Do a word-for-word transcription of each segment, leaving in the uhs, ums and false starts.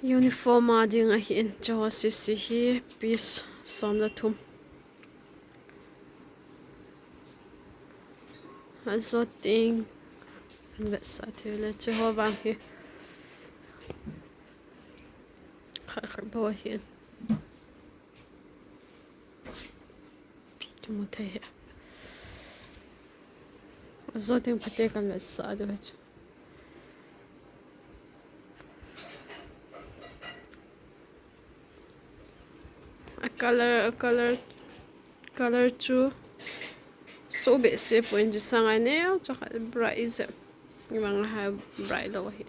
Uniform a ding ahin, chuho sese hi piece som le thum. Ajot ding, vetsah thei le, chuho vang hi khat khat bou ahin. Kimu thei hi. Ajot ding phatea kan vetsah diu hi chu. A color, a color, color chu so behseh poi, chu sanga neocha khat bright jep. Hibanga hi bright lou ahi.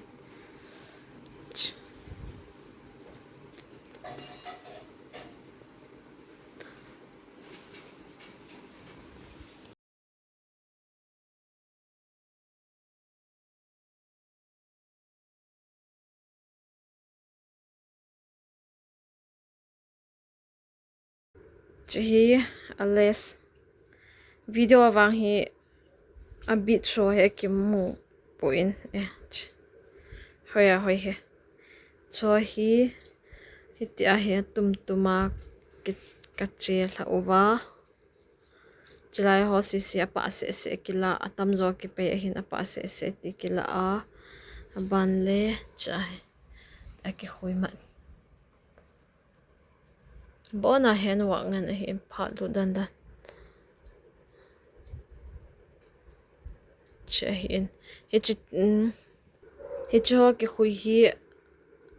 Hiche hi a lace. Video a vang hi a bit chu hi akimu poi. Eh, hiche. Hoi a hoi hi. Chuho hi, hitia hi atum tum a ki, ka che lha uva. Chulai ho sese apah seh seh kila, atamjo kipei ahin apah seh seh ti kila a. Aban le, hiche hi. Akikhui mat. Abona handwork ngen ahin phat lut dan dan. Hiche ahin. Hiche, um, hiche ho kikhui hi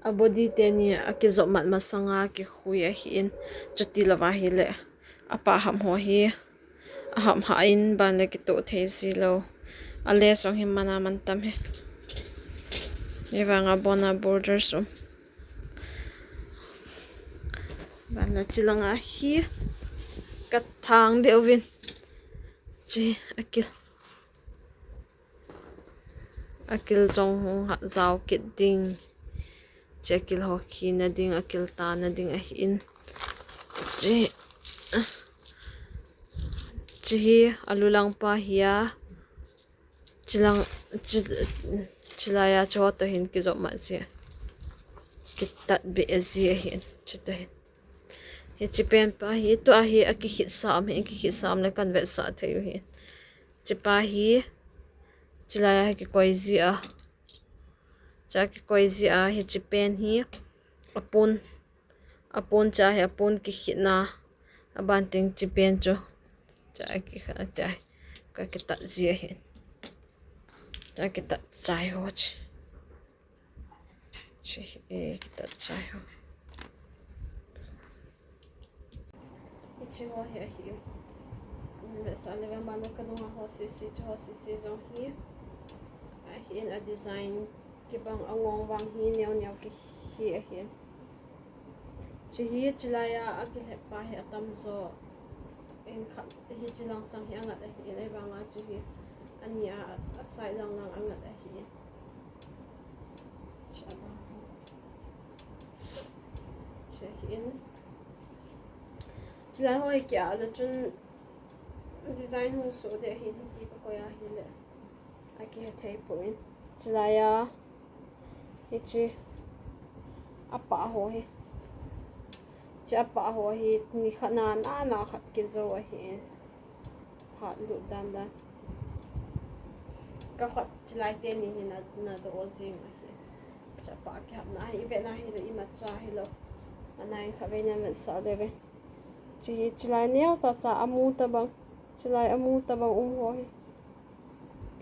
a body teni akijop mat masanga kikhui ahin. Chuti louva hile. Apah ham ho hi. Ahap hah in ban le kitoh thei ji lou. A lace jong hi mana man tam hi. Hivanga abona borders um. Ban le hiche langa hi ka thang deh uvin. Hiche akil. Akil jong hung ha jao kit ding. Hiche akil ho khina ding, akil tana ding ahin. Hiche, hiche hi alu lang pa hi a. Hiche lang, hiche, hiche lai a hiche ho toh hin kijop mat hiche. Kitat be a ji ahin, hiche toh hin. Hiche pen pa hi, tua hi akikhit sam hi, akikhit sam le kan vetsah thei u hi. Hiche pa hi, hiche lai a hi kikoi ji a. Hiche a kikoi ji a, hiche pen hi, apon. Apon hiche a hi, apon kikhitna. Aban teng hiche pen chu. Hiche a kikhat a hitia hi. Ka kitat ji ahin. Hiche a kitat chai ho hiche. Hiche, eh, kitat chai ho. Hiche ho hi ahi. Vetsah le vang ban le ka nunga ho sese, hiche ho sese jong hi. Ahin a design kibang angong vang hi neo neo kihi ahin. Hiche hi, hiche lai a, akilhep pa hi atamjo. In khat, hiche lang sang hi angat ahin, ahivanga hiche hi, ani a, a side lang lang angat ahin. Hiche abang hi. Hiche ahin. Hiche lai ho hi kia, ala chun design hung so de ahin, hiti ka koi ahile. Akihe thei poi. Hiche lai a, hiche apah ho hi. Hiche apah ho hi, nikhat na, na, na khat kijo ahi. Phat lut dan dan. Ka khat hiche lai teni hi na, na do jing ahi. Hiche apah kihapna hi, i vetna hi le imacha hilou. Ana in khatvei na vetsah le ve. Hiche hi, hiche lai neo cha cha amu tabang. Hiche lai amu tabang um ho hi.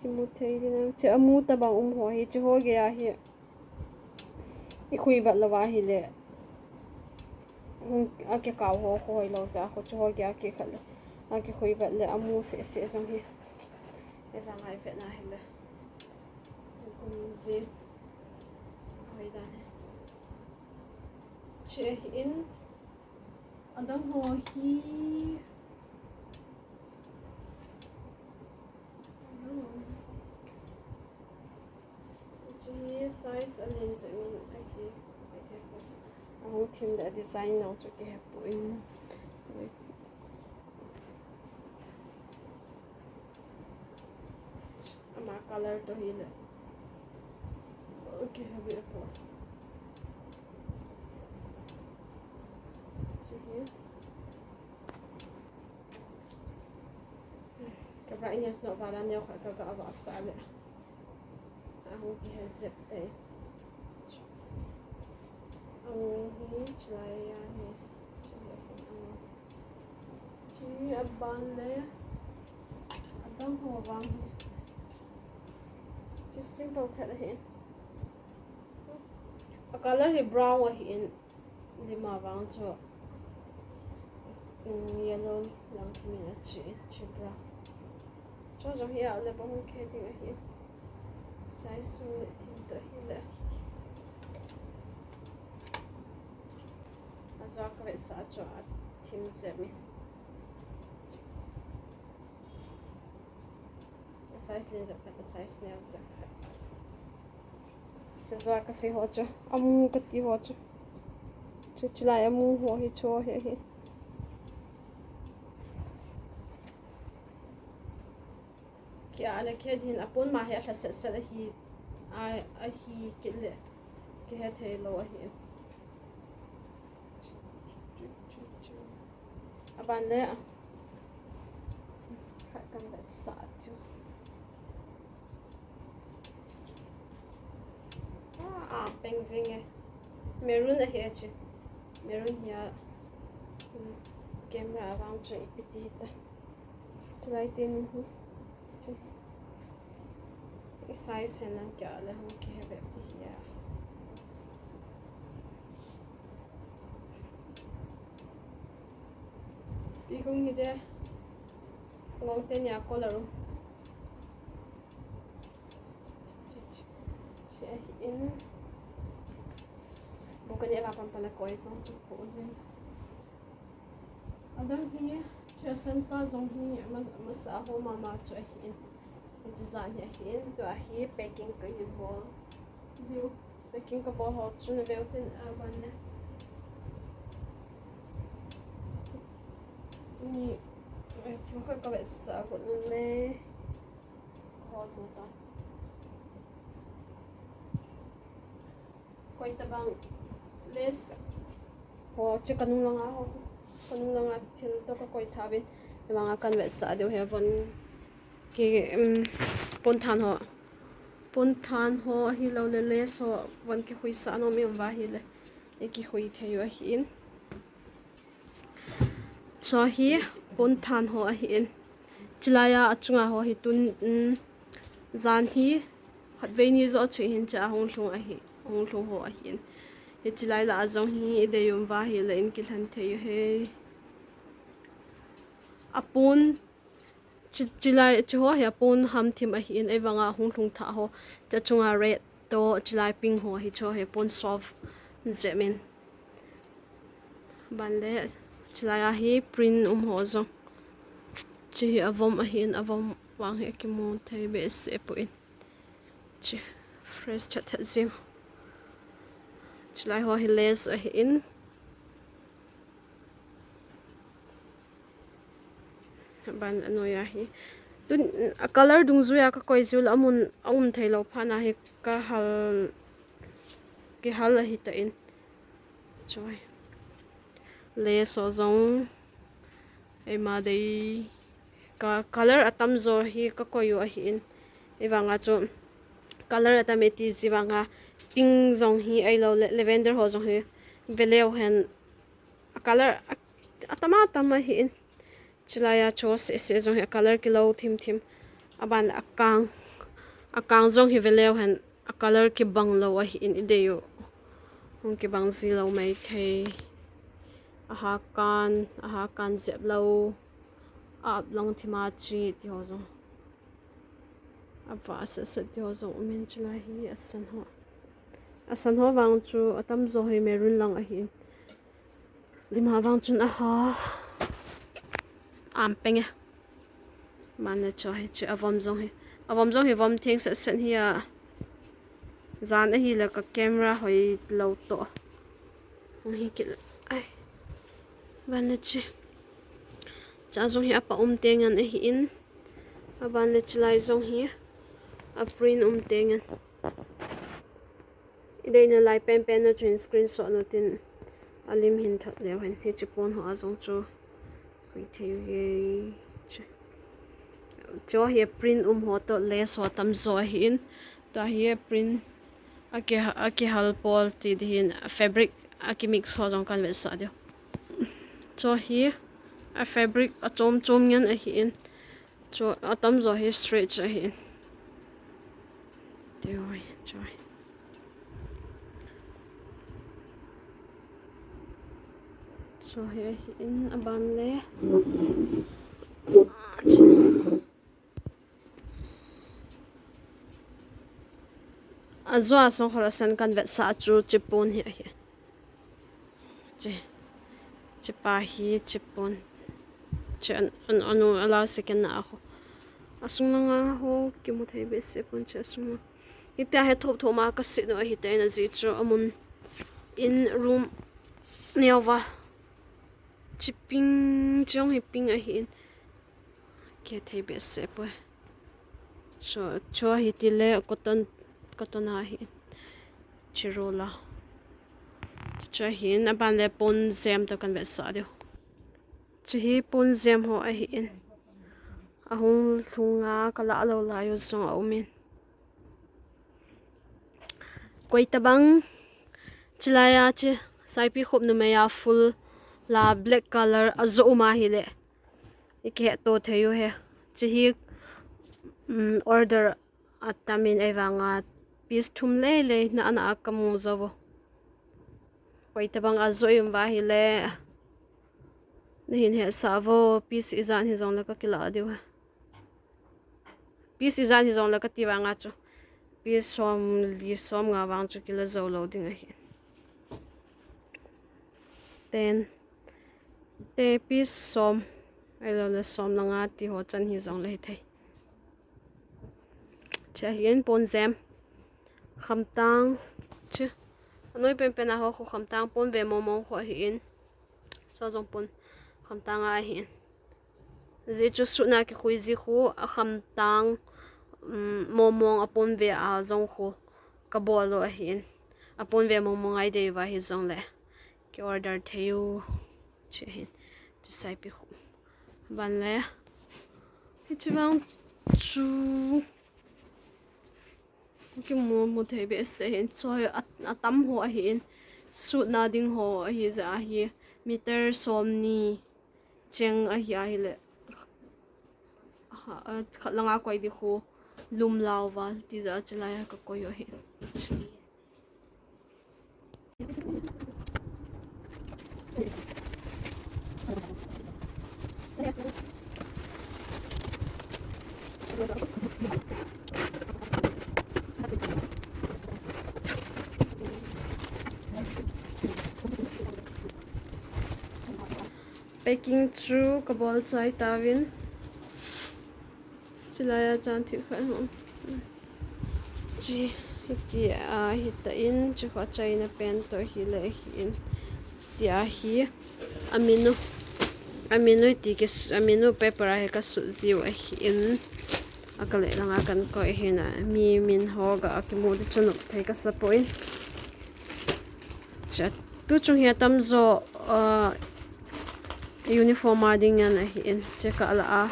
Kimu thei ding em. Hiche amu tabang um ho hi, hiche ho gei a hi. I khui bat lou va hile. Hung akikao ho, kho hoi lou ja, kho chu ho gei a kikhat le. Akikhui bat le amu seh seh jong hi. Eva ngai vet na hile. Kum ji. Hoi dan hi. Hiche hi in. Adang ho hi. Hiche size alen jeh in aki, ahung thim le design nang chu kihe poi. Ama color toh hile. Okay, have it apart. Brightness no vala neo khat ka ga ava sa le. Ahung kihe jep te. Ahung hi chilai a hi. Chilai a hi. Chi aban le. Adang ho vang hi. Chi simple thet ahi. A color hi brown ahi in. Lima vang chu, mm, yellow lang thim in a chi, chi brown. Chu jong hi a le ba hung khe ding ahi. Size chu thim to hi le. A jua ka vetsah chu a thim jep in. A size len jep khat, a size nel jep khat. Chu jua ka sei ho chu, amu ka ti ho chu. Chu chilai amu ho hi chu hi hi. Kia le khe din a pon ma hi a hla set set ahi, a, ahi kit le. Kihe thei lou ahi. Aban le, khat kan vetsah diu. Ah, ah, peng jing e. Maroon ahi a chi. Maroon hi a, mm, camera a vang chu ipi ti ta. Chulai te ni hi. Chi. I size sen lang kia le hung kihe ve ti hi a. Ti hung hi de. Ngong te nia color um. Chi ahi in. Bu ka ni a va pam pala koi song chu ko jin. Adang hi, chi a san pa jong hi, ma, masa a ho mama chu ahi in. Hichi jan hi ahi in, tua hi packing ka hi bol. View, packing ka bol ho chu na veu tin a ban le. Ni, eh, thil khat ka vetsah got le. Ho tu ta. Koi tabang lace ho, chi ka nung langa ho, ka nung langa thil to ka koi tha vin, langa kan vetsah diu he von ki, um, pon than ho, pon than ho ahi lou le lace ho von kikhui sa nom i um va hi le, i kikhui thei u ahi in. Chu hi pon than ho ahi in. Chilai a, a chunga ho hi tun, um, jan hi khatvei ni jo chu hin cha hung lhung ahi, hung lhung ho ahi in. Hi chilai la a jong hi i dei um va hi le in kilhan thei u he. A pon chi, chilai chi ho hi a pon ham thim ahi in, ei vanga hung lhung tha ho. Cha chunga red to chilai pink ho hi chu hi pon soft jep in. Ban le, chilai a hi print um ho jong. Chi hi a vom ahi in, a vom vang hi a kimu thei behseh poi. Chi fresh chat chat jing. Chilai ho hi lace ahi in. Ban a noi a hi. Tun a color dungjuia ka koi jiu le amun a um thei lou phat na hi ka hal, kihal ahi ta in. Choi. Lace ho jong. Eima dei ka color atam jo hi ka koi u ahi in. Ei vanga chu color atam e ti ji vanga pink jong hi ei lou le lavender ho jong hi. Veleu hen a color a, atam atam ahi in. Chilai a chu seh seh jong hi a color kilou thim thim. Aban a kang, a kang jong hi veleu hen a color kibang lou ahi in i dei u. Hung kibang ji lou mai thei. A ha kan, a ha kan jep lou. A ap lang thim a chi ti ho jong. A va seh seh ti ho jong um in chilai hi a san ho. A san ho vang chu atam jo hi maroon lang ahi in. Lima vang chun a ha. Am peng e. Man le chu hi chu a vom jong hi. A vom jong hi vom theng seh seh hi a. Jan ahi le ka camera hoi lou to. Hung hi kit ai. Ban le chu. Cha jong hi a pa um teng an ahi in. A ban le chilai jong hi. A print um teng an. I dei nalai pen pen na chun screenshot na tin a lim hin that leu hen. Hi chi pon ho a jong chu. Hui thei u ye chu. Chu hi print um ho toh lace ho tamjo ahin. Tua hi print aki, akihal pol ti ding hin, fabric akimix ho jong kan vetsah diu. Chu hi a fabric achom chom ngen ahin. Chu atamjo hi stretch ahin. Chu hi, chu hi. Chu hi ahin, aban le. Ajo a song khola san kan vetsah chu chipon hi ahi. Chi, chipa hi chipon. Chi an, an, anu ala second na ho. Asung langa ho kimu thei behseh pon chi asung langa. Hitia hi thop thop ma kasit u ahi, tua jeh chu amun in room neo va. Chi pink, chong hi pink ahin. Kithei thei behseh poi. Chu, chu hi tile cotton, cotton ahin. Chiro la. Chu hin aban le pon jem toh kan vetsah diu. Chu hi pon jem ho ahin. Ahung lhunga kala lou lai u jong aumin. Koi tabang, chilai a chi, Saipikhup numei a full la black color ajo um ahile. Ikihet to thei u hi. Chi hi, um, order atamin ahivanga piece thum lele na ana kamu jo u. Koi tabang ajo um va hile. Nahin hesah uvo, piece ijat hijongle kakila diu. Piece ijat hijongle kati vanga chu. Piece som li som nga vang chu kila jou lou ding ahi. Ten. Te piece som. Ahilou le som le nga ti ho chan hijongle hithei. Chu ahin pon jem. Khamtang. Chu. Anoi penpen a ho khu khamtang pon ve mong mong khu ahin. Chu jong pon khamtang a ahin. Ajeh chu suit na kikhui ji khu akhamtang, um, mong mong a pon ve a jong khu kabol u ahin. Apon ve mong mong a idei uva hijongle ki order thei u. Chu ahin. Chu Saipikhup. Aban le. Hichi vang chu. Kimu, mu thei behseh ahin, chu hi a, atam ho ahin, suit na ding ho ahi jeh ahi, meter som ni cheng ahi ahile, ha, a, khat langa koi di khu, lum lau val, ti jeh a chilai a kakoi u ahin. Packing chu kabol chai tauvin. Chilai a chan thil khat hung. Chi, hiti a, hita in, chi kho chaina pen toh hile ahin. Tia hi, aminu. Aminu ti kis, aminu paper a hi kasut jiu ahin. Akale langa kan koi ahin a, mi min ho ga akimu di chu nop thei kasa poi. Cha, tu chung hi atam jo, uh, uniform a ding ngen ahin, che kala a.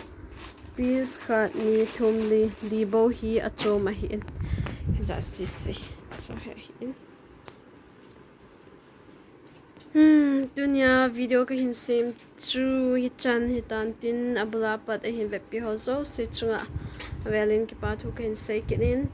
Piece khat, ni, thum, li, li bou hi achom ahin. Ja sisi. So hi ahin. Hmm, tunia video kahin sem chu hichan hitan tin, abula pat ahin vetpi ho jouse chunga avelin kipa thu kahin sei kit in.